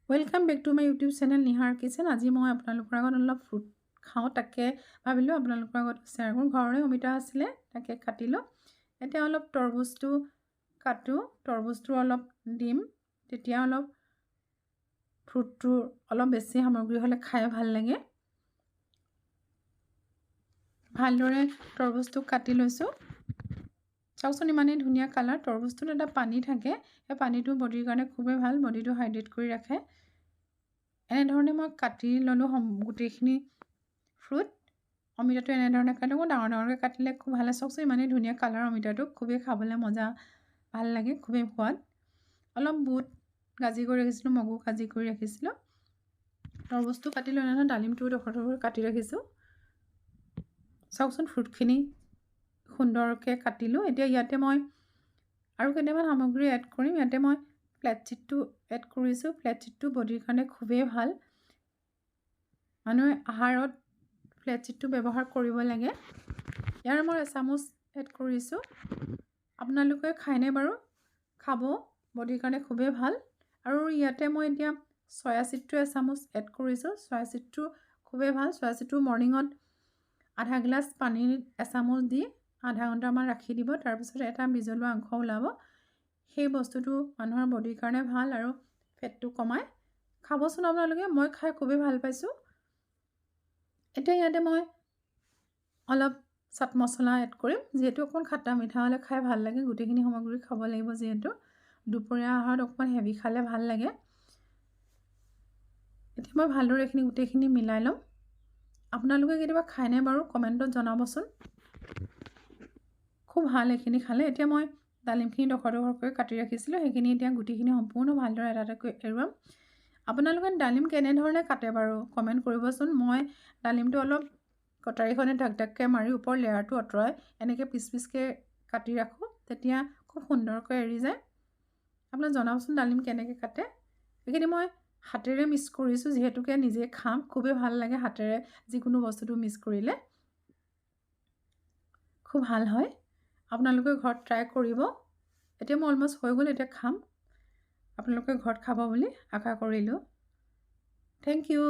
Welcome back to my YouTube channel Nihar Kitchen. আজি মই আপোনালোকৰ আগত অলপ ফ্ৰুট খাওঁ, তাকে ভাবিলোঁ আপোনালোকৰ আগত শ্বেয়াৰ কৰোঁ। ঘৰৰে অমিতা আছিলে, তাকে কাটিলোঁ। এতিয়া অলপ তৰমুজটো কাটোঁ, তৰমুজটো অলপ দিম, তেতিয়া অলপ ফ্ৰুটটো অলপ বেছি সামগ্ৰী হ'লে খাই ভাল লাগে। ভালদৰে তৰমুজটো কাটি লৈছোঁ। চাওকচোন, ইমানেই ধুনীয়া কালাৰ। তৰমুজটোত এটা পানী থাকে, সেই পানীটো বডিৰ কাৰণে খুবেই ভাল, বডিটো হাইড্ৰেট কৰি ৰাখে। এনেধৰণে মই কাটি ল'লোঁ গোটেইখিনি ফ্ৰুট। অমিতাটো এনেধৰণে কাটোঁ, ডাঙৰ ডাঙৰকৈ কাটিলে খুব ভাল। চাওকচোন, ইমানেই ধুনীয়া কালাৰ অমিতাটো, খুবেই খাবলৈ মজা, ভাল লাগে, খুবেই সোৱাদ। অলপ বুট গাজি কৰি ৰাখিছিলোঁ, মগু গাজি কৰি ৰাখিছিলোঁ। তৰমুজটো কাটি লৈ এনেধৰণে ডালিমটো ডোখৰ ডোখৰ কাটি ৰাখিছোঁ। চাওকচোন, ফ্ৰুটখিনি সুন্দৰকৈ কাটিলোঁ। এতিয়া ইয়াতে মই আৰু কেইটামান সামগ্ৰী এড কৰিম। ইয়াতে মই ফ্লেক্সচিডটো এড কৰিছোঁ। ফ্লেক্সচিডটো বডিৰ কাৰণে খুবেই ভাল, মানুহে আহাৰত ফ্লেক্সচিডটো ব্যৱহাৰ কৰিব লাগে। ইয়াৰ মই এচামুচ এড কৰিছোঁ। আপোনালোকে খায়নে বাৰু? খাব, বডিৰ কাৰণে খুবেই ভাল। আৰু ইয়াতে মই এতিয়া চয়া চিডটো এচামুচ এড কৰিছোঁ। চয়া চিডটো খুবেই ভাল। চয়া চিডটো মৰ্ণিঙত আধা গিলাচ পানীত এচামুচ দি আধা ঘণ্টামান ৰাখি দিব, তাৰপিছত এটা বীজলুৱা অংশ ওলাব। সেই বস্তুটো মানুহৰ বডিৰ কাৰণে ভাল আৰু ফেটটো কমায়। খাবচোন আপোনালোকে, মই খাই খুবেই ভাল পাইছোঁ। এতিয়া ইয়াতে মই অলপ চাট মছলা এড কৰিম, যিহেতু অকণমান খটা মিঠা হ'লে খাই ভাল লাগে। গোটেইখিনি সামগ্ৰী খাব লাগিব, যিহেতু দুপৰীয়া আহাৰত অকণমান হেভি খালে ভাল লাগে। এতিয়া মই ভালদৰে এইখিনি গোটেইখিনি মিলাই ল'ম। আপোনালোকে কেতিয়াবা খায়নে বাৰু, কমেণ্টত জনাবচোন। খুব ভাল এইখিনি খালে। এতিয়া মই ডালিমখিনি ডোখৰ ডোখৰকৈ কাটি ৰাখিছিলোঁ, সেইখিনি এতিয়া গুটিখিনি সম্পূৰ্ণ ভালদৰে এটা এটাকৈ এৰুৱাম। আপোনালোকে ডালিম কেনেধৰণে কাটে বাৰু, কমেণ্ট কৰিবচোন। মই ডালিমটো অলপ কটাৰীখনে ঢাক ঢাককৈ মাৰি ওপৰ লেয়াৰটো আঁতৰাই এনেকৈ পিচ পিচকৈ কাটি ৰাখোঁ, তেতিয়া খুব সুন্দৰকৈ এৰি যায়। আপোনাক জনাবচোন ডালিম কেনেকৈ কাটে। এইখিনি মই হাতেৰে মিক্স কৰিছোঁ, যিহেতুকে নিজে খাম, খুবেই ভাল লাগে হাতেৰে যিকোনো বস্তুটো মিক্স কৰিলে, খুব ভাল হয়। আপোনালোকে ঘৰত ট্ৰাই কৰিব। এতিয়া মোৰ অলমষ্ট হৈ গ'ল, এতিয়া খাম। আপোনালোকে ঘৰত খাব বুলি আশা কৰিলোঁ। Thank you.